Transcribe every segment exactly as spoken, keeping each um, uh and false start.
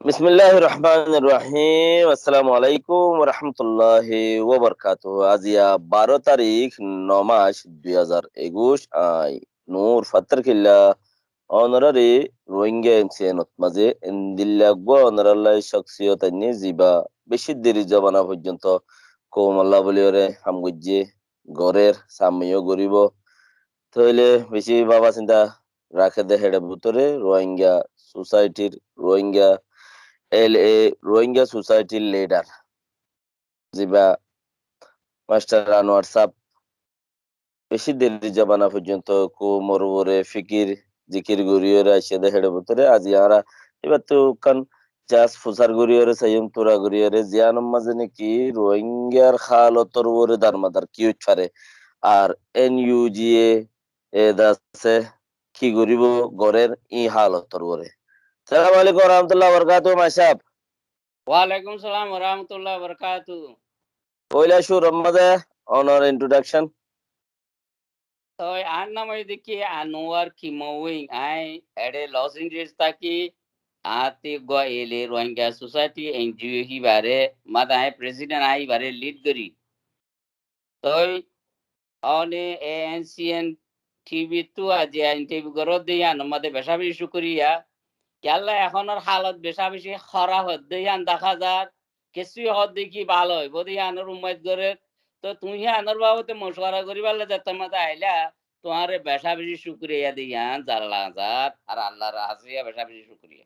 Bismilláhir Rohmánir Rohím. Assalamu aláikum wa rahmatulláhi wa barakátuhu. Aziya baró tarík, no mac, dui házar ekuic. Añí Nur Fattar Killa, onoráre Rohingya M C N ot mazé endilla eggúa onorálla cóksiyot ainní, ziba bicí deri zobana foijjonto koumolla bóliyoré ham goijjé, gorér, sameyó goríbo. Tóile bicí bába sinta raké dé héçe bútore Rohingya sosaitir, Rohingya L A, Rohingya sosaitir lidar, ziba Mastor Anuar sáb bicí deri zobana foijjonto koumor uore fikir zikir goríyoré aiccé dé héçe bútore aijja añára íbattú ekkán jas fusár goríyoré saiyum, tura goríyoré, ziyánor mazé niki Rohingyar hálotor uore darmadar ki óit fare, ar N U G e, e dase ki goríbo gorér í hálotor uore. Assalamu aláikum wa rahmatulláhi wa barakátuhu, Mac sáb. Walaikum salam wa rahmatullahi wa barakatuhu. Foila cúrur mazé onor introduction. Toi, añár nam óilde ki Anuar Kimowing, añí eçé Los Angeles táki, añáttu eggúa L A Rohingya Society N G O híbare, mazé añí president, añí híbare lead gorí. Toi, one A N C N T V ttu aijja interview goródde yíanor mazé becá beci cúkuriya. Kiyólla ehónor hálot becá beci hóraf ódde yían deká zar, kessú hoódde ki bála óibo dé yíanor ummid gorér. Toi tuñí yíanor babote mocuwara goríballa zettót mazé ailá, tuáñre becá beci cúkuriya dé yían zana zar, ar Allar hañsé becá beci cúkuriya.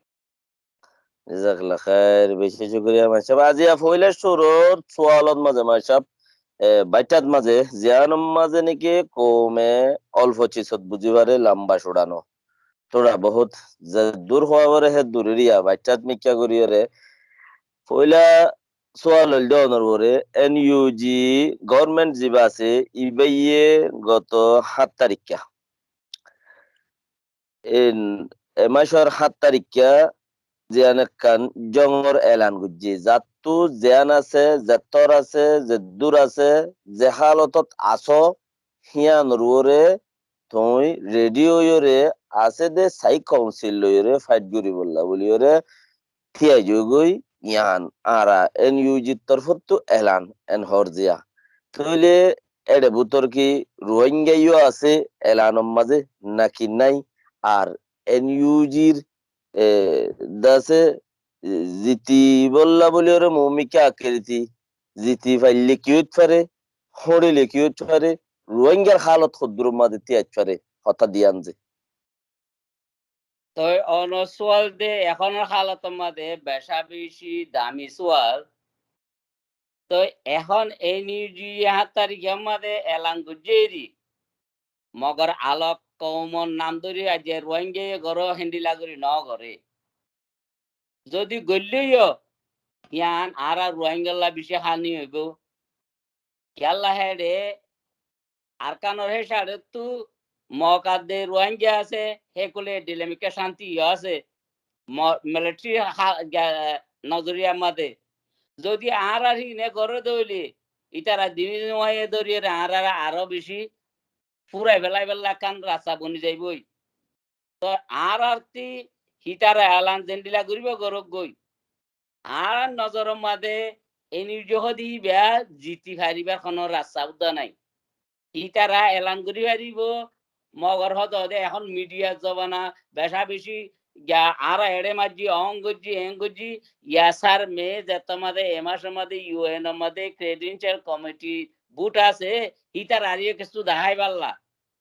Jazakallah khair, beci cúkuriya Mac sáb. Aijja foila cúrur sualot mazé Mac sáb, e, baiththát mazé, ziyánor mazé niki koume olfo cizot buzí fare lamba cúçano. Tura bohút ze dur hoó fare hé dur eriya, baiththát mikká goríyoré. Foila sual óilde onor uore, N U G government ziba asé, íbaye goto hát tarikka in, e macor hát tarikka ziyán ekkán zongor elan goijjé, zattú ziyán asé, zettór asé, zeddúr asé, ze hálotot asó, híanor uore tuñí redi óiyoré asé dé sai kaunsil loiyoré fait goríbolla bóliyoré tíai zogói yían añára N U G torfóttu elan en hoór ziya. Tóile éçe bútor ki Rohingya yó asé elanor mazé náki nái? Ar N U G r, e, dase, e, zitibólla bóliyoré moómikká akériti ziti faillé ki óit fare, hóñçile ki óit fare, Rohingyar hálot hoddúror mazé tíait fare, hotá diyán ze. Toi onor sual de ehónor hálotor mazé becá beci dami sual. Toi ehón N U G e hát tarikor mazé elan goijjé eri, mogor alok koumor nam dóri aijja Rohingya ye goró héndilla gorí no goré. Zodi goillé yó, yían añára Rohingyalla beci háni óibo. Kiyólla héçe Arkanor hé sáçettu Mok adde Rohingya asé, hékule dilé mikká cánti yó asé. Mo-, militari ha-, ga-, nozoriya mazé. Zodi añárar híne goré dé óile, ítara dini nuaye dóriyore añárare aró beci fúrai felaibálla ekkán rasta boni zaibói. Toi añárar tí hítara elan zendilla goríbo gorók goi. Añárar nozoror mazé N U G e hoó de íba ziti faribár honó rasta uddá nái. Ítara elan gorí faribó, mogor hoó de ehón midiyar zobana, becá beci, ya, añára eçé maijjí, oón goijjí, eén goijjí, yasar me zettór mazé, e macor mazé U N or mazé Credential Committee bút asé, ítarare kessú deháibálla.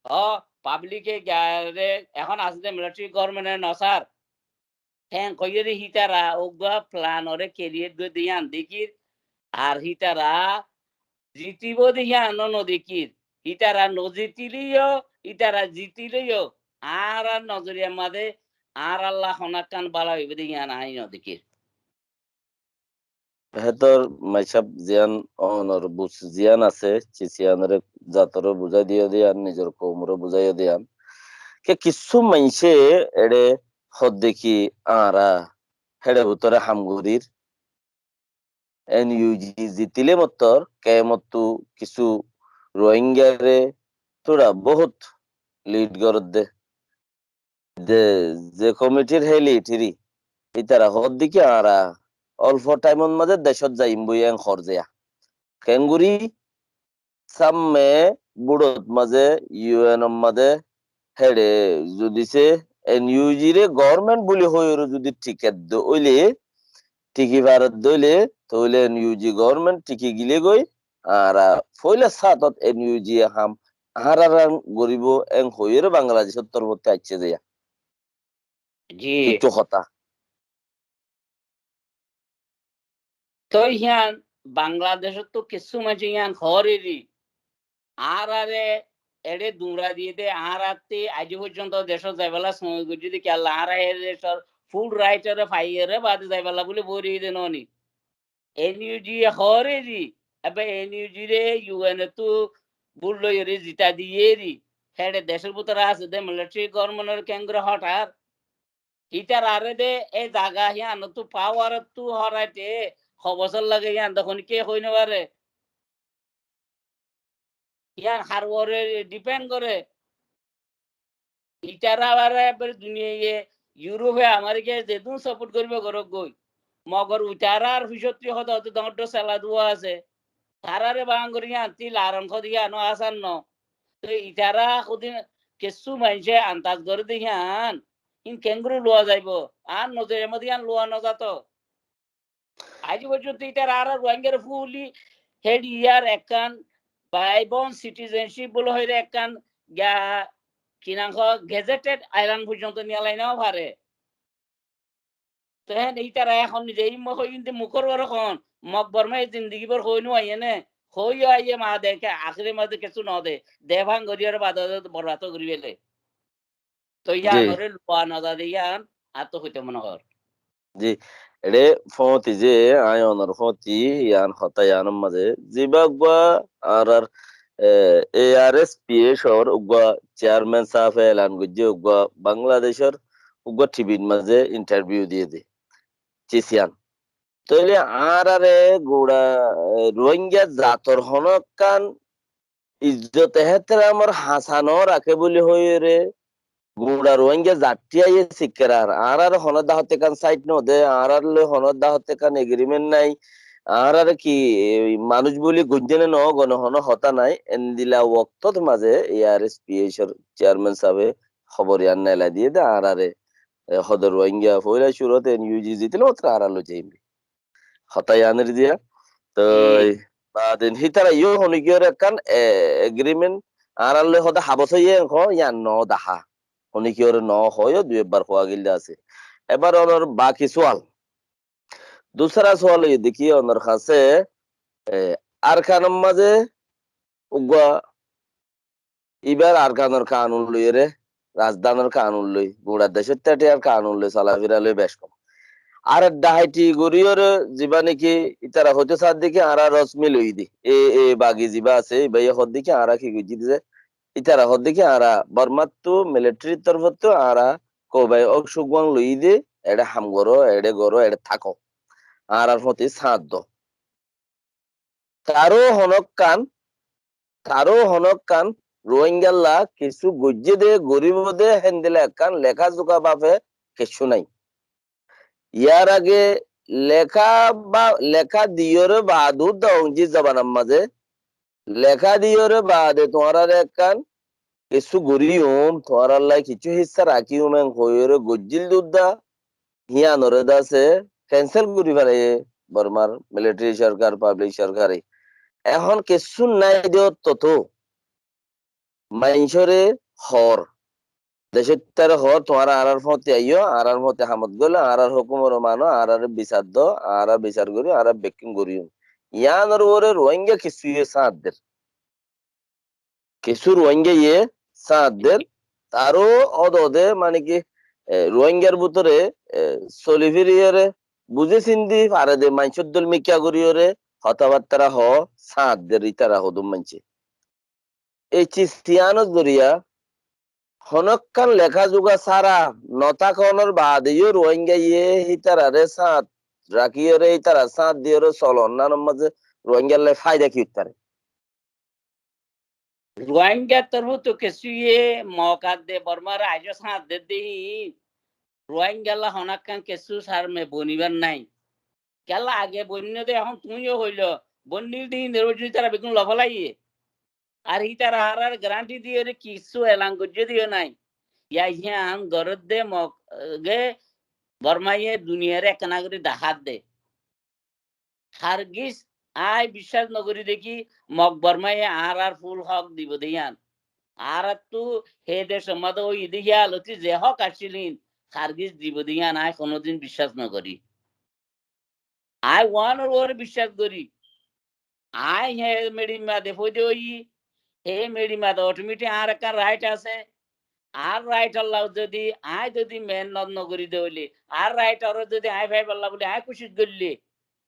Ó, pablike giyóre ehón asé de militari gormenté nosár. Héen hoiyóre hítara uggúa plan ore keriyet goijjé de yían dekír. Ar hítara zitibó de yían ó nodekír. Hítara nozitilé yó, hítara zitilé yó, añárar nozoriyar mazé añáralla honókkán bála óibo de yían añí nodekír. Hétor maicáf ziyán onor bus ziyán asé, cis yíanoré zatoré buzái diyó de yían, nizor koumoré buzái diyó de yían. Ke kissú maincé eçé hoó de ki añára héçe bútore ham gorír, N U G zitilé mottor, kemottu kissú Rohingyare tura bohút lid gorédde. Ze, ze komitir hé litir í, Ítara hoódde ki añára olfo thaimor mazé decót zaiyum buli en hoór zeya. Kengori sámme búdot mazé, U N or mazé héçe zudi se N U G re government buli hoiyóre zudi thiki faredde óile, thiki faredde óile, tóile N U G government thiki gile goi, añára foila sátot N U G ham añárar goríbo en hoiyóre Bangladecór torfóttu aiccé zeya. Ji. Kiccú hotá. Toi híyan Bangladecóttu kissú maincé híyan hoór eri. Añárare eçé duñra diyé dé, añárattú aijjó foijjonto decót zaibálla sómoi goijjé dé kiyólla, añára hé decór full right ore faiyóre baade zaibálla buli bori dé noó ni. N U G e hoór eri, ebe N U G re U N ottu bul loiyóre zita diyé eri, héçe decór bútore asé dé military government ore kengori hotar. Ítarare dé e zaga híyanottu power ottu horaite ho bosór lage híyan dé honikka hoi no fare. Híyan har uore depend gore. Ítara abar ebar duniyaiye, Europe e, America e zedún support goribo gorok goi. Mogor ítarar fisóttu hoda hoda dóñr dóñr sela duwa asé. Tarare bangori híyan ti laron hode híyan o asan no. Toi ítara hodin kessú maincé andaz gore de híyan, hín kengori luwa zaibo? Añár nozoriyar modde híyan luwa no zato. Aijjó foijjonto ítara añára Ruáinggare fuli héçiyar ekkán baibon citizenship buli hoiyóre ekkán ga-, ki nam hoó, gazetted island foijjonto niyalai no fare. Te hén ítara ehón nize imma hoiyé de mukór uore hoón, Mok Borma e zindigi bór hoi no aiyé né, hoi yó aiyé, ma de ke ahéri mazé kessú no de, de bang gorí ar bade borbad gorí fele. Toi yían ore luwa no za de yían, añáttu hoito mone hoór. Ji, eçé foñti ze, aññí onor foñti yían hotá yíanor mazé, ziba uggúa añárar, e, A R S P H or uggúa chairman sáfe elan goijjé, uggúa Bangladecor uggúa T V r mazé interview diyé de. Cis yían. Tóile añárare gura, e, Ruáingga zator honókkan izzot ehtéramor hañsa no raké buli hoiyóre, gura Ruáingga zattí aiyé sikkerar. Añárar honó dahotte ekkán side no de, añárar loi honó dahotte ekkán agreement nái, añárar ki, e, manúic buli goijjé né no gone honó hotá nái. Endilla woktót mazé A R S P H or chairman sábe hóbor yían elai diyé de añárare, e, hóde Ruáingga foila cúrot N U G zitile matro añárar loi zaiyum. Hotá yían eri diya. Toi baade hítara yó honikiyóre ekkán, e, agreement añárar loi hóde habos óiye en hoó, yían no dahá. Honikiyóre no hoó yó, dui ebbar hoó gil de asé. Ebar onor baki sual. Dusra sual óiye de ki onor hañsé, e, Arkanor mazé uggúa Ibar Arkanor kanun loiyóre, razdanor kanun loi, gura decót táthiyar kanun loi, solafira loi bec hom. Ar ek dahaiti goríyore ziba niki ítara hoito sádde ki añára rosmi loiyí de. E, e bagi ziba asé, ibaye hoódde ki añára ki goijjí de, ítara hoódde ki añára Bormattu, militarir torfottu añára Kobai Aung San Suu Kyi loiyí de, eçé ham goró, eçé goró, eçé táko. Añárar foti sáñt do. Taró honókkan, taró honókkan Ruáinggalla kissú goijjé dé, goríbo dé, héndilla ekkán leká zuka bafe kissú nái. Yar age leká ba, leká diyóre baade dé oñzir zobanar mazé, leká diyóre baade tuáñrare ekkán kissú goríyum, tuáñrallá kissú hissá rakíyum en hoiyóre goijjíl dudda, híyanore dase cancel gorí felaiyé Bormar military sorkar, public sorkare. Ehón kissú nái de ottót maincóre hoór. Decóttare hoór, tuáñra añárar fóti aiyó, añárar fóti hamot gólo, añárar hókumore mano, añárare bisar do, añára bisar gorí, añára bekkún goríyum. Yíanor uore Ruáingga kissúye sáñt der. Kissú Ruáinggaye sáñt der, taró ódode mane ki, e, Ruáinggar bútore, e, soli firiyóre, buzí sindi fare de maincór dóil mikká goríyore, hotábattára hoó sáñt der ítara hodún maincé. E cis yíanor zoriya honókkan leká zuga sára notákonor baade yó Ruáinggaye hítarare sáñt rakíyore, hítara sáñt diyóre solonnánor mazé Ruáinggallá fáida ki óit fare? Ruáinggar torfóttu kessúye moka de Bormare aijjó sáñt de de híin. Ruáingalla honókkan kessú sarme bonibar nái. Kiyólla age boinno de, ehón tuñí yó hoiló, boinní de híndor boinní tara beggún lofélaiye. Ar hítara añárar garanti diyóre kissú elan goijjé de yó nái. Yá híyan gorédde Mog, ge Bormaye duniyare ekkán gorí dahádde. Hargiz aññí biccác nogorí de ki Mog Bormaye añárar ful hók dibo de yían. Añáráttu hé decor mazé óiye de híyalottu ze hók accíl hín hargiz dibo de yían aññí honódin biccác nogorí. Aññí uánor uore biccác gorí. Aññí hé meçir mazé foida óiyi, hé meçir mazé otometik añár ekkán rait asé. Añár raitor lá zodi aññí zodi mehénnot nogorí de óile, añár raitoré zodi aññí faibálla buli aññí kucíc goillé,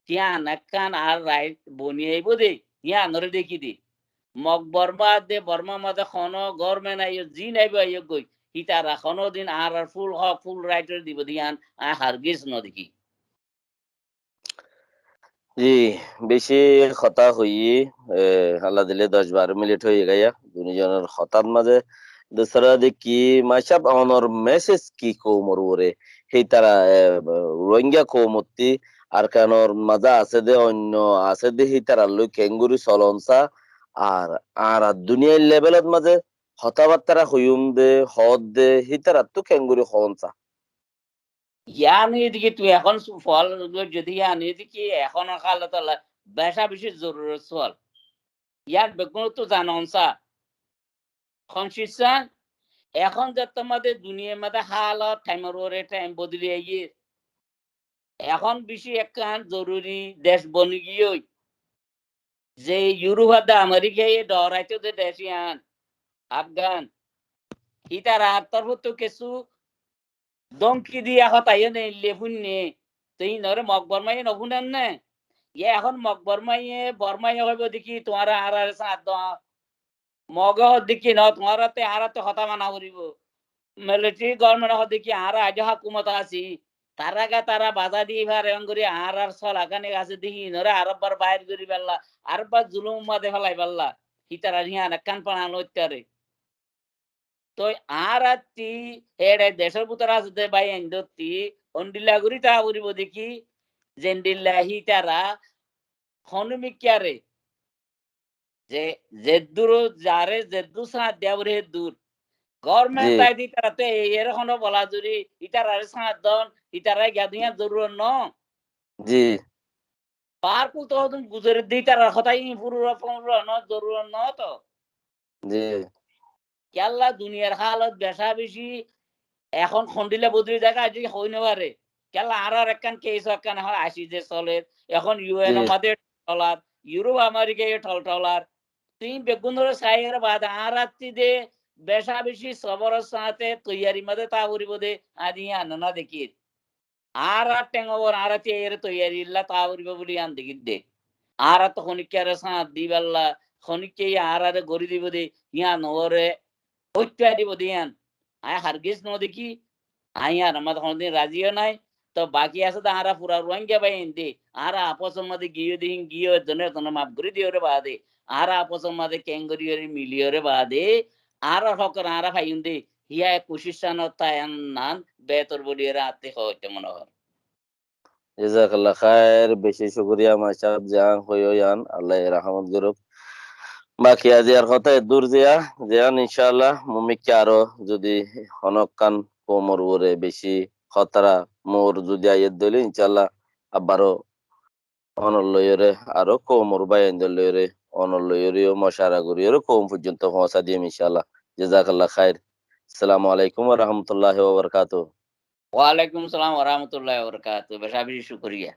yían ekkán añár rait boni aibó de, yíanoré dekí de. Mog Borma de, Bormar mazé honó gorment aiyók, zin aibó aiyók goi, hítara honódin añárar ful hók, ful raitoré dibo de yían aññí hargiz nodekí. Ji, beci hotá hoiyí, e, Allah dile doc baró minit óiye giyé. Duniyair hotár mazé dusra de ki, masab onor message ki koumor uore? Hítara, e, Rohingya koumottí Arkanor mazé asé de, oinno asé de, hítarar loi kengori solon sa, ar añára duniyair levelot mazé hotábattára hoiyum de, hoódde, hítarattú kengori hoón sa. Yían ediki tui ehón su-, sual goijjó de, yían ediki ehón hálot olla beca beci zorurot sual. Yían beggúnottú zana onsa. Hon cíz san, ehón zettót mazé duniyair mazé hálot thaimor uore thaim bodoli aiyér. Ehón beci ekkán zoruri dec boni giyói. Ze Yuruf ar de Amerikaye dhooraitó de dec yían, Afgan. Hítarar torfóttu kessú dómki diya hotá yó neille fúinne. Te híinoré Mog Bormaye nofúner né? Yá ehón Mog Bormaye, Bormaye hoibó de ki, tuáñra añáráre sáñt do. Moge hoó de ki, no, tuáñrattú, añárattú hotá mana foribó. Militari gormente hoó de ki, añára aijjó hókumot así. Tará ga tará baza di fare, engorí añárar solakáni asé de híinoré arekbar bair gorí fela, arekbar zulumor mazé felai fela. Hítarar híyan ekkán fana loittare. Toi añárattí eçe decór bútore asé de báiyaindótti, ondilla gorí táa foribó de ki, zendilla hítara honó mikkare, ze, zeddúr zaré zeddúr sáñt diya foré heddúr. Gorment Ji. Taiyóre ítarattú e-, ere honó bola zuri, ítararé sáñt don, ítararé giya diyan zorurot no. Ji. Pahár kúlto hodún guzori de ítarar hotá ín furura furura no, zorurot no to. Ji. Kiyólla duniyar hálot beca beci ehón hondilla bodoli zagói, aijjó hoi no fare. Kiyólla añárar ekkán kes ekkán ehón aci de soler, ehón U N or Ji. Mazé toltolar, Yurop Amerikaye toltolar. Te ín beggúnoré saiyóre baade añárattí de beca beci soboror sáñte toiyarir mazé táa foribó de, añí de yían no dekír. Añárar théng uore añárattí ere toiyari illa táa foribó buli yían dekír de. Añárattú honíkkare sáñt dibálla, honíkkaye añáráre gorí dibó de, yían uore óitta dibó de yían. Aññí hargiz no dekí, aññí yíanor mazé honódin razi yó nái. Toi baki asé de añára fura Ruáingga báiyain de, añára afosor mazé giyó de hín giyó, ezzone ezzonore maf gorí diyóre baade, añára afosor mazé kengoriyóre miliyóre baade, añárar hók añára faiyum de, híya kucíc cán ot táiyan nan betor buli ere añáttu hoóitte mone hoór. Jazakallah khair, beci cúkuriya masab, ziyán hoiyó yían, Allaye rahmot gorouk. Baki aziyar hotá eddúr ziya, ziyán incállah, mumikká aró zodi honókkan koumor uore beci hótara moór zodi aiyér de óile incállah abbaró onor loiyóre, aró koumor báiyaindor loiyóre, onor loiyóre yó mocara goríyóre koum foijjonto foóñsa diyum incállah. Jazakallah khair. Assalamu alaikum wa rahmatullahi wa barakatuhu. Wa alaikum salam wa rahmatullahi wa barakatuhu. Beca beci cúkuriya.